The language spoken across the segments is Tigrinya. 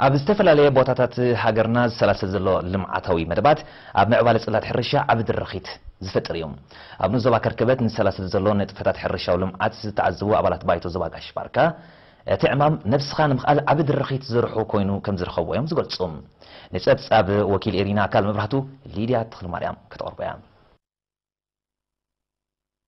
ኣብ ዝተፈላለየ ቦታታት ሃገርና ዝሰላሰል ዘሎ ልምዓታዊ መደባት ኣብ ምዕባለ ጽላት ሕርሻ ዓቢ ድርኺት ዝፈጥር እዩ። ኣብ ንኡስ ዞባ ከርከበት ንዝሰላሰል ዘሎ ንጥፈታት ሕርሻዊ ልምዓት ዝተዓዘቡ ኣባላት ባይቶ ዞባ ጋሽ ባርካ፣ እቲ ዕማም ነብስኻ ንምኽኣል ዓቢ ድርኺት ዝርሑ ኮይኑ ከም ዝረኸብዎ እዮም ዝገልጹ። ንጸብጻብ ወኪል ኤሪና ኣካል መብራህቱ፣ ሊድያ ተኽለማርያም ከተቕርቦ እያ።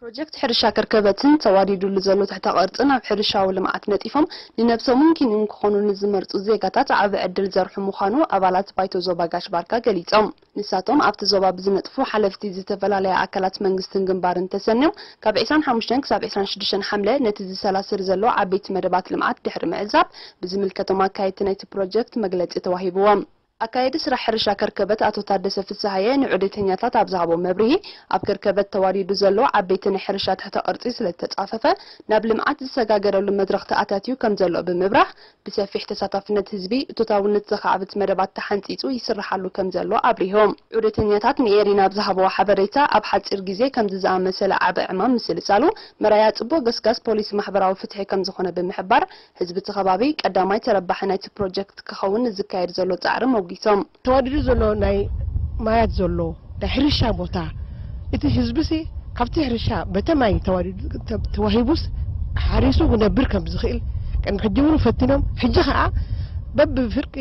ፕሮጀክት ሕርሻ ከርከበትን ተዋዲዱሉ ዘሎ ትሕተ ቅርጽን ኣብ ሕርሻዊ ልምዓት ነጢፎም ንነብሶምን ኪንዮን ክኾኑ ንዝመርጹ ዜጋታት ዓቢ ዕድል ዘርሑ ምዃኑ ኣባላት ባይቶ ዞባ ጋሽ ባርካ ገሊጾም። ንሳቶም ኣብቲ ዞባ ብዝነጥፉ ሓለፍቲ ዝተፈላለያ ኣካላት መንግስትን ግንባርን ተሰንዮም ካብ ዕስራን ሓሙሽተን ክሳብ ዕስራን ሽዱሽተን ሓምለ ነቲ ዝሰላስል ዘሎ ዓበይቲ መደባት ልምዓት ድሕሪ ምዕዛብ ብዝምልከቶም ኣካየድቲ ናይቲ ፕሮጀክት መግለጺ ተዋሂብዎም። ኣካየዲ ስራሕ ሕርሻ ከርከበት ኣቶ ታደሰ ፍስሃየ ንዑደተኛታት ኣብ ዝሃቦ መብርሂ፣ ኣብ ከርከበት ተዋዲዱ ዘሎ ዓበይቲ ናይ ሕርሻ ትሕተ ቅርጺ ስለዝተጻፈፈ ናብ ልምዓት ዝሰጋገረሉ መድረኽ ተኣታትዩ ከም ዘሎ ብምብራህ፣ ብሰፊሕ ተሳታፍነት ህዝቢ እቶታውነት ዘኻዕብት መደባት ተሓንጺጹ ይስርሓሉ ከም ዘሎ ኣብሪሆም። ዑደተኛታት ንኤሪና ኣብ ዝሃብዎ ሓበሬታ፣ ኣብ ሓጺር ግዜ ከምዚ ዝኣመሰለ ዓቢ ዕማም ምስልሳሉ መርኣያ ጽቡቕ ገስጋስ ፖሊሲ ማሕበራዊ ፍትሒ ከም ዝኾነ ብምሕባር፣ ህዝቢ እቲ ከባቢ ቀዳማይ ተረባሒ ናይቲ ፕሮጀክት ክኸውን ንዝካየድ ዘሎ ጻዕሪ ሞጒሶም። ተዋዲዱ ዘሎ ናይ ማያት ዘሎ ናይ ሕርሻ ቦታ፣ እቲ ህዝብሲ ካብቲ ሕርሻ በቲ ማይ ተዋዲዱ፣ ተ-፣ ተዋሂቡስ ሓሪሱ ክነብር ከም ዝኽእል ቅድሚ ሕጂ እውን ፈቲኖም። ሕጂ ኸኣ በብፍርቂ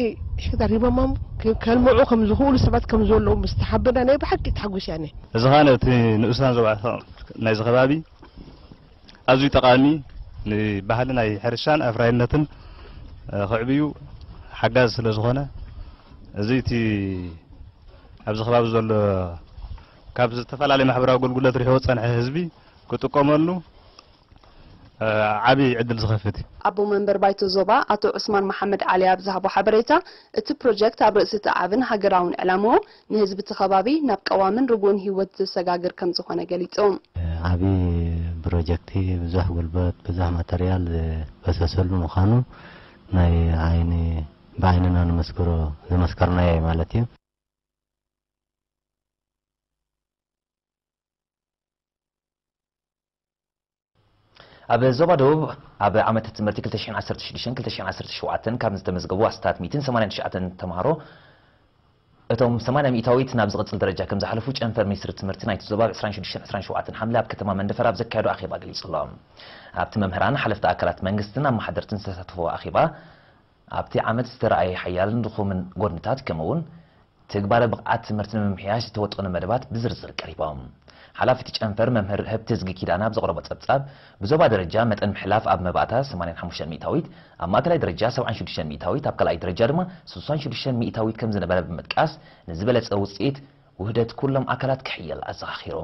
ሄክታር ሂቦሞም ከ-፣ ከልምዑ ከም ዝኽእሉ ሰባት ከም ዘለዉ ምስ ተሓበርና ናይ ብሓቂ ተሓጒሰ እየ ኣነ። እዚ ኸኣ ነቲ ንኡሳን ዞባ ናይዚ ከባቢ ኣዝዩ ጠቓሚ፣ ንባህሊ ናይ ሕርሻን ኣፍራይነትን፣ እ፣ ክዕብዩ ሓጋዚ ስለ ዝኾነ፣ እዚ እቲ ኣብዚ ከባቢ ዘሎ ካብ ዝተፈላለዩ ማሕበራዊ ኣገልግሎት ርሒቑ ዝጸንሐ ህዝቢ ክጥቀመሉ፣ እ፣ ዓቢ ዕድል ዝኸፍት እዩ። ኣቦ መንበር ባይቶ ዞባ ኣቶ ዑስማን መሓመድ ዓሊ ኣብ ዝሃቦ ሓበሬታ፣ እቲ ፕሮጀክት ኣብ ርእሲ እቲ ዓብን ሃገራውን ዕላምኡ ንህዝቢ እቲ ከባቢ ናብ ቀዋምን ርጉእን ህይወት ዘሰጋግር ከም ዝኾነ ገሊጹ። ዓቢ ፕሮጀክት፣ ብዙሕ ጉልበት፣ ብዙሕ ማተርያል ዝፈሰሰሉ ምዃኑ ናይ ዓይኒ፣ ብዓይንና ንመስክሮ፣ ዝመስከርናዮ እዩ ማለት እዩ። ኣብ ዞባ ደቡብ፣ ኣብ ዓመት ትምህርቲ ክልተ ሽሕን ዓሰርተ ሽዱሽተን ክልተ ሽሕን ዓሰርተ ሸውዓተን ካብ ዝተመዝገቡ ኣስታት ሚእትን ሰማንያን ትሽዓተን ተምሃሮ፣ እቶም ሰማንያ ሚእታዊት ናብ ዝቕጽል ደረጃ ከም ዝሓለፉ ጨንፈር ሚኒስትሪ ትምህርቲ ናይቲ ዞባ ኣብ ዕስራን ሽዱሽተን ዕስራን ሸውዓተን ሓምለ ኣብ ከተማ መንደፈራ ኣብ ዘካየዶ ኣኼባ ገሊጹ ኣሎ። ኣብቲ መምህራን፣ ሓለፍቲ ኣካላት መንግስትን ኣመሓደርትን ዝተሳተፍዎ ኣኼባ፣ ኣብቲ ዓመት ዝተረኣየ ሓያልን ድኹምን ጎድንታት፣ ከምኡ'ውን ትግባረ ብቕዓት ትምህርቲ ንምምሕያሽ ዝተወጠኑ መደባት ብዝርዝር ቀሪቦም። ሓላፊ እቲ ጨንፈር መምህር ህብትዝጊ ኪዳነ ኣብ ዘቕረቦ ጸብጻብ፣ ብዞባ ደረጃ መጠን ምሕላፍ ኣብ መባእታ ሰማንያን ሓሙሽተን ሚእታዊት፣ ኣብ ማእከላይ ደረጃ ሰብዓን ሽዱሽተን ሚእታዊት፣ ኣብ ካልኣይ ደረጃ ድማ ስሳን ሽዱሽተን ሚእታዊት ከም ዝነበረ ብምጥቃስ፣ ንዝበለጸ ውጽኢት ውህደት ኩሎም ኣካላት ክሕየል ኣዘኻኺሩ።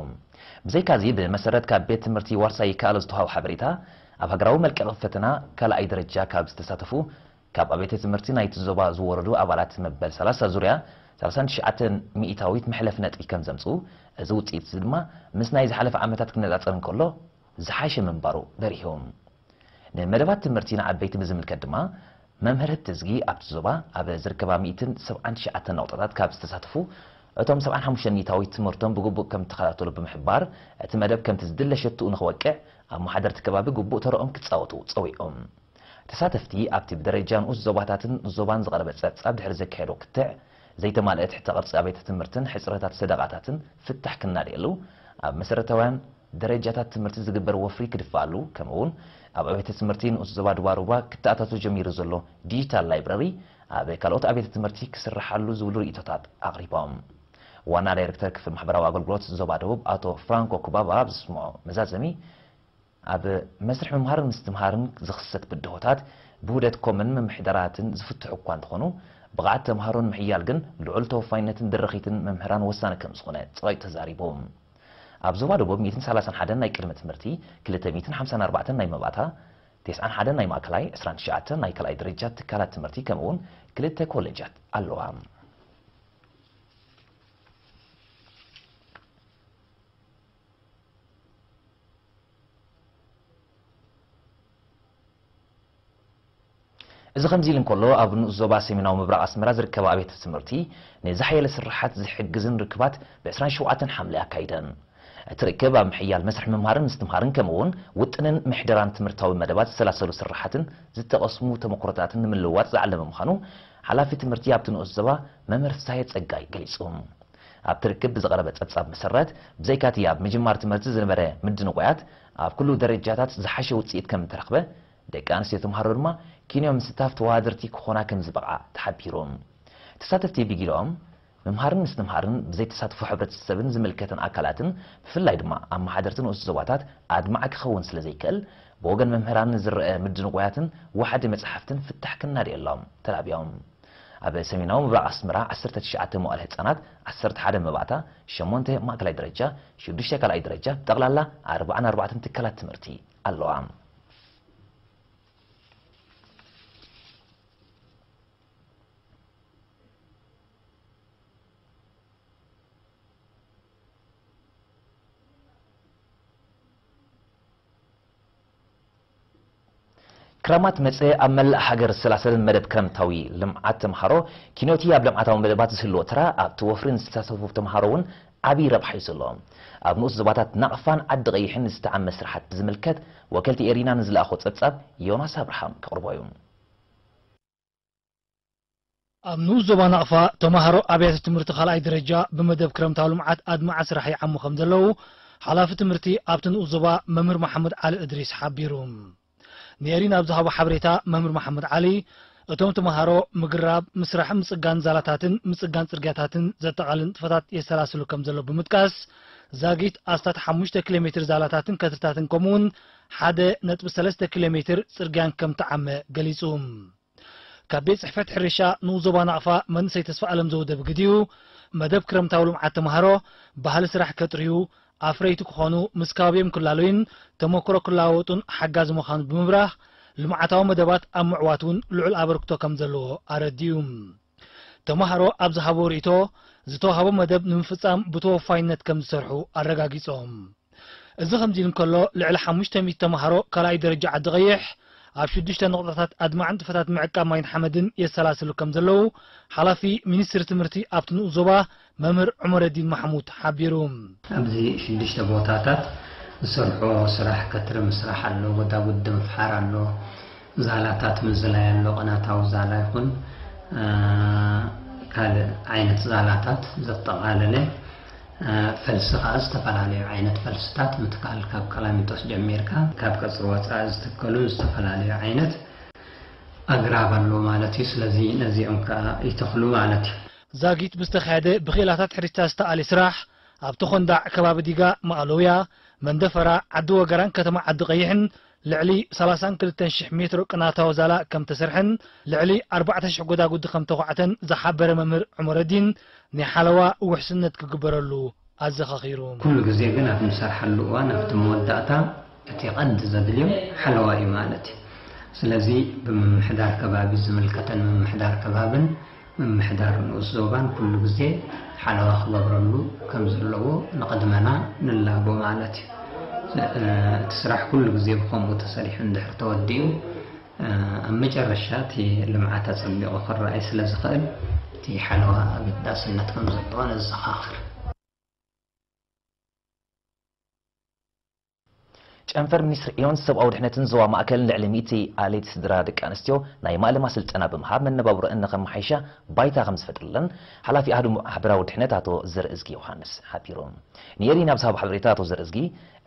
ብዘይካዚ፣ ብመሰረት ካብ ቤት ትምህርቲ ዋርሳይ ይከኣሎ ዝተዋህበ ሓበሬታ፣ ኣብ ሃገራዊ መልቀቒ ፈተና ካልኣይ ደረጃ ካብ ዝተሳተፉ ካብ ኣብያተ ትምህርቲ ናይቲ ዞባ ዝወረዱ ኣባላት መበል ሰላሳ ዙርያ ሰላሳን ትሽዓተን ሚእታዊት መሕለፊ ነጥቢ ከም ዘምጽኡ፣ እዚ ውጽኢት እዚ ድማ ምስ ናይ ዝሓለፈ ዓመታት ክነጻጸር እንከሎ ዝሓሸ ምንባሩ በሪሁ። ንመደባት ትምህርቲ ንዓበይቲ ብዝምልከት ድማ፣ መምህር ህብተዝጊ ኣብቲ ዞባ ኣብ ዝርከባ ሚእትን ሰብዓን ትሽዓተን ነቑጣታት ካብ ዝተሳተፉ፣ እቶም ሰብዓን ሓሙሽተን ሚእታዊት ትምህርቶም ብግቡእ ከም እተኸታተሉ ብምሕባር፣ እቲ መደብ ከምቲ ዝድለ ሸትኡ ንኽወቅዕ ኣመሓደርቲ ከባቢ ግቡእ ተረኦም ክጻወቱ ጸዊዖም። ተሳተፍቲ ኣብቲ ብደረጃ ንኡስ ዞባታትን ዞባን ዝቐረበ ጸብጻብ ድሕሪ ዘካየዶ ክትዕ፣ ዘይተማልአ ትሕተ ቅርጺ ኣብያተ ትምህርትን ሕጽረታት ሰደቓታትን ፍታሕ ክናደየሉ፣ ኣብ መሰረታውያን ደረጃታት ትምህርቲ ዝግበር ወፍሪ ክድፋኣሉ፣ ከምኡ'ውን ኣብ ኣብያተ ትምህርቲ ንኡስ ዞባ ዱባሩባ ክተኣታቶ ጀሚሩ ዘሎ ዲጂታል ላይብረሪ ኣብ ካልኦት ኣብያተ ትምህርቲ ክስርሓሉ ዝብሉ ርእይቶታት ኣቕሪቦም። ዋና ዳይሬክተር ክፍሊ ማሕበራዊ ኣገልግሎት ዞባ ደቡብ ኣቶ ፍራንኮ ኩባባ ኣብ ዘስምዖ መዛዘሚ፣ ኣብ መስርሕ ምምሃርን ምስትምሃርን ዝኽሰት ብድሆታት ብውህደት ኮምን ምምሕዳራትን ዝፍትሑ እኳ እንተኾኑ፣ ብቕዓት ተምሃሮ ንምሕያል ግን ልዑል ተወፋይነትን ድርኺትን መምህራን ወሳኒ ከም ዝኾነ ጸቒጡ ተዛሪቡ። ኣብ ዞባ ደቡብ ሚእትን ሰላሳን ሓደን ናይ ቅድመ ትምህርቲ፣ ክልተ ሚእትን ሓምሳን ኣርባዕተን ናይ መባእታ፣ ተስዓን ሓደን ናይ ማእከላይ፣ ዕስራን ትሽዓተን ናይ ካልኣይ ደረጃ ትካላት ትምህርቲ፣ ከምኡ'ውን ክልተ ኮሌጃት ኣለዋ። እዚ ከምዚ ኢሉ እንከሎ፣ ኣብ ንኡስ ዞባ ሰሜናዊ ምብራቕ ኣስመራ ዝርከባ ኣብያተ ትምህርቲ፣ ንዝሓየለ ስርሓት ዝሕግዝን ርክባት ብዕስራን ሸውዓተን ሓምለ ኣካይደን። እቲ ርክብ ኣብ ምሕያል መስርሕ ምምሃርን ምስትምሃርን ከምኡ እውን ውጥንን ምሕደራን ትምህርታዊ መደባት ዝሰላሰሉ ስራሓትን ዝተቐስሙ ተመክሮታትን ንምልውዋጥ ዝዓለመ ምዃኑ ሓላፊ ትምህርቲ ኣብቲ ንኡስ ዞባ መምህር ፍስሃየ ጸጋይ ገሊጹ። ኣብቲ ርክብ ብዝቐረበ ጸብጻብ መሰረት፣ ብዘይካቲ ኣብ ምጅማር ትምህርቲ ዝነበረ ምድንጓያት፣ ኣብ ኩሉ ደረጃታት ዝሓሸ ውጽኢት ከም እተረኽበ፣ ደቂ ኣንስትዮ ተምሃሮ ድማ ኪንዮ ምስታፍ ተወዳደርቲ ክኾና ከም ዝበቕዓ ተሓቢሩ። ተሳተፍቲ ብጊሎም፣ ምምሃርን ምስትምሃርን ብዘይ ተሳትፎ ሕብረተሰብን ዝምልከተን ኣካላትን፣ ብፍላይ ድማ ኣመሓደርቲ ንኡስ ዞባታት ኣድማዒ ክኸውን ስለ ዘይክእል፣ ብወገን መምህራን ንዝረአ ምድንጓያትን ዋሕዲ መጻሕፍትን ፍታሕ ክናድየሎም ተላብዮም። ኣብ ሰሜናዊ ምብራቕ ኣስመራ ዓሰርተ ትሽዓተ መዋእለ ህጻናት፣ ዓሰርተ ሓደ መባእታ፣ ሸሞንተ ማእከላይ ደረጃ፣ ሽዱሽተ ካልኣይ ደረጃ፣ ብጠቕላላ ኣርባዓን ኣርባዕተን ትካላት ትምህርቲ ኣለዋ። ክራማት መጸ ኣብ መላእ ሃገር ዝሰላሰል መደብ ክረምታዊ ልምዓት ተምሃሮ ኪኖቲ ኣብ ልምዓታዊ መደባት ዝህልዎ ተራ ኣብቲ ወፍሪ ንዝተሳተፉ ተምሃሮ እውን ዓብዪ ረብሓ እዩ ዘሎ። ኣብ ንኡስ ዞባታት ናቕፋን ዓዲ ቀይሕን ዝተዓመ ስራሓት ብዝምልከት ወከልቲ ኤሪና ንዝለኣኾ ጸብጻብ ዮናስ ኣብርሃም ከቕርቦ እዩ። ኣብ ንኡስ ዞባ ናቕፋ ተምሃሮ ኣብያተ ትምህርቲ ካልኣይ ደረጃ ብመደብ ክረምታዊ ልምዓት ኣድማዒ ስራሕ ይዓሙ ከም ዘለዉ ሓላፊ ትምህርቲ ኣብቲ ንኡስ ዞባ መምህር መሓመድ ዓሊ እድሪስ ሓቢሩ። ንኤሪና ኣብ ዝሃቦ ሓበሬታ መምህር መሓመድ ዓሊ፣ እቶም ተምሃሮ ምግራብ፣ ምስራሕ ምጽጋን ዛላታትን ምጽጋን ጽርግያታትን ዘጠቓልል ንጥፈታት የሰላስሉ ከም ዘሎ ብምጥቃስ፣ ዛጊት ኣስታት ሓሙሽተ ኪሎ ሜትር ዛላታትን ከትርታትን ከምኡውን ሓደ ነጥቢ ሰለስተ ኪሎ ሜትር ጽርግያን ከም ተዓመ ገሊጹ። ካብ ቤት ጽሕፈት ሕርሻ ንኡስ ዞባ ናቕፋ መንእሰይ ተስፋ ኣለም ዘውደ ብግዲኡ፣ መደብ ክረምታዊ ልምዓት ተምሃሮ ባህሊ ስራሕ ከጥርዩ፣ ኣፍረይቲ ክኾኑ፣ ምስ ከባቢኦም ክላለዩን ተመክሮ ክለዋወጡን ሓጋዚ ምዃኑ ብምብራህ፣ ልምዓታዊ መደባት ኣብ ምዕዋት እውን ልዑል ኣበርክቶ ከም ዘለዎ ኣረዲኡ። ተምሃሮ ኣብ ዝሃቦ ርእይቶ፣ ዝተዋህቦ መደብ ንምፍጻም ብተወፋይነት ከም ዝሰርሑ ኣረጋጊጾም። እዚ ከምዚ ኢሉ እንከሎ፣ ልዕሊ ሓሙሽተ ሚእቲ ተምሃሮ ካልኣይ ደረጃ ዓዲ ቀይሕ ኣብ ሽዱሽተ ነቑጣታት ኣድማዕን ጥፈታት ምዕቃብ ማይን ሓመድን የሰላስሉ ከም ዘለዉ ሓላፊ ሚኒስትሪ ትምህርቲ ኣብቲ ንኡስ ዞባ መምህር ዑመረዲን ማሕሙድ ሓቢሩ። ኣብዚ ሽዱሽተ ቦታታት ዝሰርሖ ስራሕ ከትሪ ምስራሕ ኣሎ፣ ጎዳጉዲ ምፍሓር ኣሎ፣ ዛላታት ምዝላይ ኣሎ፣ ቅናታዊ ዛላ ይኹን፣ እ፣ ካልእ ዓይነት ዛላታት ዘጠቓለለ፣ እ፣ ፈልሲ ከኣ ዝተፈላለዩ ዓይነት ፈልስታት ምትካል፣ ካብ ቀላሚጦስ ጀሚርካ ካብ ቀጽሪ ወጻኢ ዝትከሉ ዝተፈላለዩ ዓይነት ኣግራብ ኣሎ ማለት እዩ። ስለዚ ነዚኦም ከኣ ይተኽሉ ማለት እዩ። ዛጊት ብዝተኻየደ ብክኢላታት ሕርሻ ዝተኣልየ ስራሕ ኣብቲ ኮንዳዕ ከባቢ ዲጋ፣ ማእለውያ፣ መንደፈራ፣ ዓዲ ወገራን ከተማ ዓዲ ቀይሕን ልዕሊ ሰላሳን ክልተን ሽሕ ሜትሮ ቅናታዊ ዛላ ከም ተሰርሐን ልዕሊ ኣርባዕተ ሽሕ ጎዳጉዲ ከም ተኳዕተን ዝሓበረ መምህር ዑመረዲን፣ ናይ ሓለዋ ውሕስነት ክግበረሉ ኣዘኻኺሩ። ኩሉ ግዜ ግን ኣብ ንሰርሓሉ እዋን ኣብቲ መወዳእታ እቲ ቀንዲ ዘድልዮ ሓለዋ እዩ ማለት እዩ። ስለዚ ብምምሕዳር ከባቢ ዝምልከተን ምምሕዳር ከባብን ምምሕዳር ንኡስ ዞባን ኩሉ ግዜ ሓለዋ ክገብረሉ ከም ዘለዎ ንቕድመና ንላቦ ማለት እዩ። እቲ ስራሕ ኩሉ ግዜ ብኸምኡ ተሰሪሑ እንድሕር ተወዲኡ፣ ኣብ መጨረሻ እቲ ልምዓት ኣጸቢቑ ክረኣይ ስለ ዝኽእል፣ እቲ ሓለዋ ኣገዳስነት ከም ዘለዎ ነዘኻኽር። ጨንፈር ሚኒስትሪ ዕዮን ሰብኣዊ ድሕነትን ዞባ ማእከልን ልዕሊ ሚእቲ ኣሌት ስድራ ደቂ ኣንስትዮ ናይ ማእለማ ስልጠና ብምሃብ መነባብሮኣን ንኸመሓይሻ ባይታ ከም ዝፈጥረለን ሓላፊ ኣሃዱ ማሕበራዊ ድሕነት ኣቶ ዘርእዝጊ ዮሃንስ ሓቢሩ። ንኤሪና ኣብ ዝሃቦ ሓበሬታ ኣቶ ዘርእዝጊ፣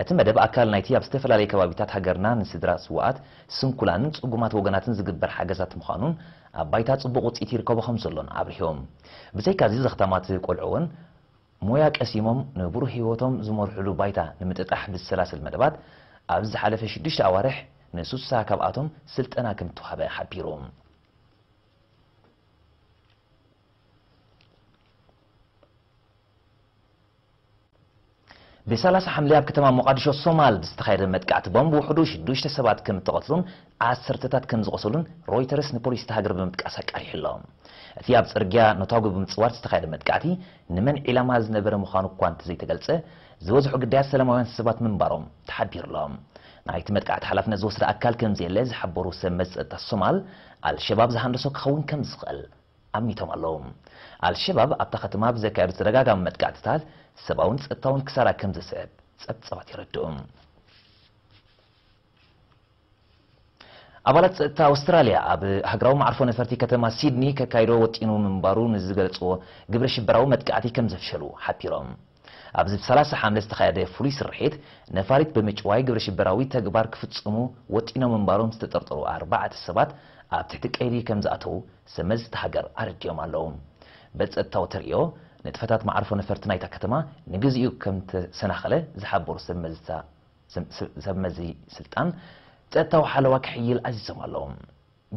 እቲ መደብ ኣካል ናይቲ ኣብ ዝተፈላለዩ ከባቢታት ሃገርና ንስድራ ስዉኣት፣ ስንኩላንን ጽጉማት ወገናትን ዝግበር ሓገዛት ምዃኑን ኣብ ባይታ ጽቡቕ ውጽኢት ይርከቦ ከም ዘሎን ኣብሪሆም። ብዘይካዚ ዘኽታማት ቆልዑ እውን ሞያ ቀሲሞም ንብሩህ ህይወቶም ዝመርሕሉ ባይታ ንምጥጣሕ ብዝሰላሰል መደባት፣ ኣብዚ ዝሓለፈ ሽዱሽተ ኣዋርሕ ንሱሳ ካብኣቶም ስልጠና ከም እተዋህበ ሓቢሩ። ብሰላሳ ሓምለ ኣብ ከተማ ሞቓዲሾ ሶማል ብዝተኻየደ መጥቃዕቲ ቦምብ ውሕዱ ሽዱሽተ ሰባት ከም እተቐትሉን ዓሰርተታት ከም ዝቖሰሉን ሮይተርስ ንፖሊስ እታ ሃገር ብምጥቃስ ኣቃሊሑ ኣሎ። እቲ ኣብ ጽርግያ ኖታጉ ብምጽዋር ዝተኻየደ መጥቃዕቲ ንመን ዒላማ ዝነበረ ምዃኑ እኳ እንተዘይተገልጸ፣ ዝበዝሑ ግዳያት ሰላማውያን ሰባት ምንባሮም ተሓቢሩ ኣሎ። ናይቲ መጥቃዕቲ ሓላፍነት ዝወሰደ ኣካል ከም ዘየለ ዝሓበሩ ሰብ መዚ ጸጥታ ሶማል፣ ኣልሸባብ ዝሃንደሶ ክኸውን ከም ዝኽእል ኣሚቶም ኣለዉ። ኣልሸባብ ኣብታ ከተማ ብዘካየዶ ተደጋጋሚ መጥቃዕትታት ሰብኣውን ጸጥታውን ክሳራ ከም ዘስዕብ ጸብጻባት የረድኡ። ኣባላት ጸጥታ ኣውስትራልያ ኣብ ሃገራዊ መዓርፎ ነፈርቲ ከተማ ሲድኒ ከካይዶ ወጢኑ ምንባሩ ንዝገለጽዎ ግብረ ሽበራዊ መጥቃዕቲ ከም ዘፍሸሉ ሓቢሮም። ኣብዚ ብ30 ሓምለ ዝተኻየደ ፍሉይ ስርሒት፣ ነፋሪት ብምጭዋይ ግብረ ሽበራዊ ተግባር ክፍጽሙ ወጢኖም ምንባሮም ዝተጠርጠሩ ኣርባዕተ ሰባት ኣብ ትሕቲ ቀይዲ ከም ዝኣተዉ ሰመዝቲ ሃገር ኣረዲኦም ኣለዉ። በጸጥታዊ ተርእዮ፣ ንጥፈታት መዓርፎ ነፈርቲ ናይታ ከተማ ንግዚኡ ከም ተሰናኸለ ዝሓበሩ ሰመዝታ-፣ ሰም-፣ ሰ-፣ ሰመዚ ስልጣን፣ ጸጥታዊ ሓለዋ ክሕይል ኣዚዞም ኣለዉ።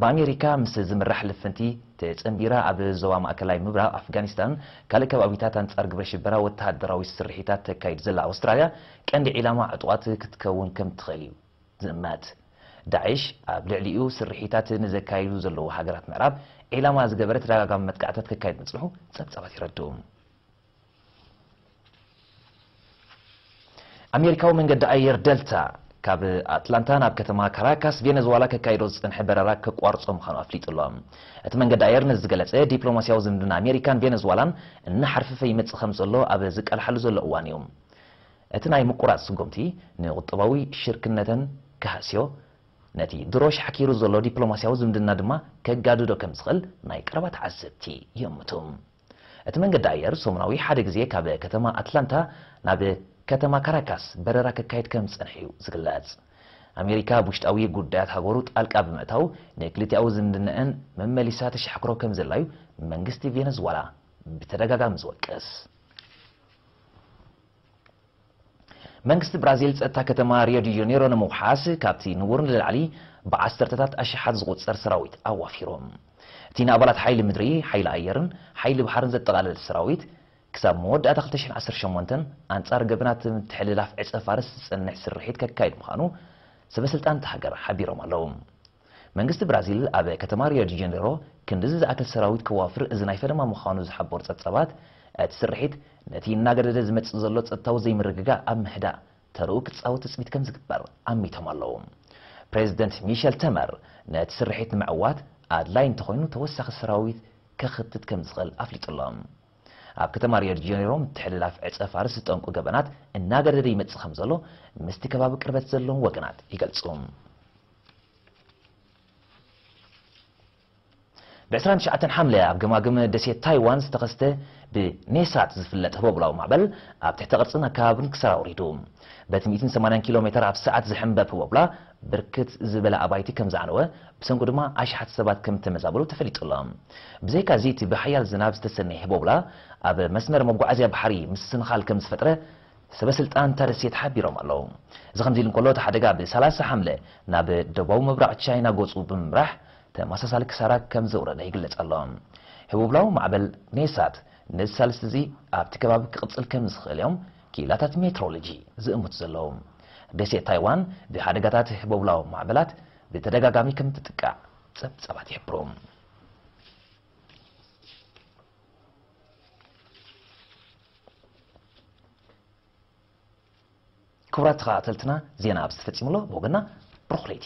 ብኣሜሪካ ምስ ዝምራሕ ልፍንቲ ተጸንቢራ ኣብ ዞባ ማእከላይ ምብራቕ ኣፍጋኒስታን ካልእ ከባቢታት ኣንጻር ግብረ ሽበራ ወተሃደራዊ ስርሒታት ተካይድ ዘላ ኣውስትራልያ ቀንዲ ዒላማ ዕጡቓት ክትከውን ከም ትኽእል እዩ ዝእመት። ዳዕሽ ኣብ ልዕሊኡ ስርሒታት ንዘካይዱ ዘለዉ ሃገራት ምዕራብ ዒላማ ዝገበረ ተደጋጋሚ መጥቃዕታት ከካይድ ምጽንሑ ጸብጻባት የረድኡ። ኣሜሪካዊ መንገዲ ኣየር ደልታ ካብ ኣትላንታ ናብ ከተማ ካራካስ ቬነዝዋላ ከካይዶ ዝጸንሐ በረራ ከቋርጾ ምዃኑ ኣፍሊጡ ኣሎ። እቲ መንገዲ ኣየር ነዚ ዝገለጸ፣ ዲፕሎማስያዊ ዝምድና ኣሜሪካን ቬነዝዋላን እናሓርፈፈ ይመጽእ ከም ዘሎ ኣብ ዝቃልሓሉ ዘሎ እዋን እዩ። እቲ ናይ ምቁራጽ ስጉምቲ ንቁጠባዊ ሽርክነተን ክሃስዮ፣ ነቲ ድሮ ሻሕኪሩ ዘሎ ዲፕሎማስያዊ ዝምድና ድማ ከጋድዶ ከም ዝኽእል ናይ ቀረባ ተዓዘብቲ ይእምቱ። እቲ መንገዲ ኣየር ሰሙናዊ ሓደ ግዜ ካብ ከተማ ኣትላንታ ናብ ከተማ ካራካስ በረራ ከካይድ ከም ዝጸንሐ እዩ ዝግለጽ። ኣሜሪካ ኣብ ውሽጣዊ ጉዳያት ሃገሩ ጣልቃ ብምእታው ንክልቲኣዊ ዝምድናኣን መመሊሳ ተሻሕክሮ ከም ዘላዩ መንግስቲ ቬነዝዋላ ብተደጋጋሚ ዝወቅስ። መንግስቲ ብራዚል ጸጥታ ከተማ ሪዮ ዲ ጀኔሮ ንምውሓስ ካብቲ ንቡር ንላዕሊ ብዓሰርተታት ኣሽሓት ዝቑጸር ሰራዊት ኣዋፊሩ። እቲ ንኣባላት ሓይሊ ምድሪ፣ ሓይሊ ኣየርን ሓይሊ ባሕርን ዘጠቓለለ ሰራዊት፣ ክሳብ መወዳእታ ክልተ ሽሕን ዓሰርተ ሸሞንተን ኣንጻር ገበናት ምትሕልላፍ ዕጸ ፋርስ ዝጸንሕ ስርሒት ከካይድ ምዃኑ ሰበ ስልጣን እታ ሃገር ሓቢሮም ኣለዉ። መንግስቲ ብራዚል ኣብ ከተማ ሪዮ ዲ ጀኔሮ ክንድዚ ዝኣክል ሰራዊት ከዋፍር እዚ ናይ ፈለማ ምዃኑ ዝሓበሩ ጸብጻባት፣ እቲ ስርሒት ነቲ እናገደደ ዝመጽእ ዘሎ ጸጥታዊ ዘይምርግጋእ ኣብ ምህዳእ ተርኡ ክጻወት ትጽቢት ከም ዝግበር ኣሚቶም ኣለዉ። ፕሬዚደንት ሚሸል ተመር ነቲ ስርሒት ንምዕዋት ኣድላይ እንተኾይኑ ተወሳኺ ሰራዊት ከኽትት ከም ዝኽእል ኣፍሊጡ ኣሎ። ኣብ ከተማ ሪዮ ዲ ጀኔሮ ምትሕልላፍ ዕጸ ፋርስ ዝጠንቁ ገበናት እናገደደ ይመጽእ ከም ዘሎ ምስቲ ከባቢ ቅርበት ዘለዎም ወገናት ይገልጹ። ብ29 ሓምለ ኣብ ገማግም ደሴት ታይዋን ዝተኸስተ ብኔሳት ዝፍለጥ ህቦብላዊ ማዕበል ኣብ ትሕቲ ቅርጽን ኣከባብን ክሳራ ኣውሪዱ። በቲ ሚእትን ሰማንያን ኪሎ ሜተር ኣብ ሰዓት ዝሕንበብ ህቦብላ ብርክት ዝበለ ኣባይቲ ከም ዝዓነወ፣ ብሰንኩ ድማ ኣሽሓት ሰባት ከም ተመዛበሉ ተፈሊጡ ኣሎ። ብዘይካዚ እቲ ብሓያል ዝናብ ዝተሰነየ ህቦብላ ኣብ መስመር መጓዓዝያ ባሕሪ ምስንኻል ከም ዝፈጥረ ሰበ ስልጣን እታ ደሴት ሓቢሮም ኣለዉ። እዚ ከምዚ ኢሉ እንከሎ፣ እቲ ሓደጋ ብ30 ሓምለ ናብ ደቡባዊ ምብራቕ ቻይና ገጹ ብምምራሕ ተመሳሳሊ ክሳራ ከም ዘውረደ ይግለጽ ኣሎ። ህቦብላዊ ማዕበል ኔሳት ነዚ ሳልስቲ እዚ ኣብቲ ከባቢ ክቕጽል ከም ዝኽእል እዮም ክኢላታት ሜትሮሎጂ ዝእምቱ ዘለዉ። ደሴት ታይዋን ብሓደጋታት ህቦብላዊ ማዕበላት ብተደጋጋሚ ከም ትጥቃዕ ጸብጻባት ይሕብሩ። ክቡራት ተኸታተልትና፣ ዜና ኣብዚ ተፈጺሙ ኣሎ። ብወገንና ብሩኽ ለይቲ።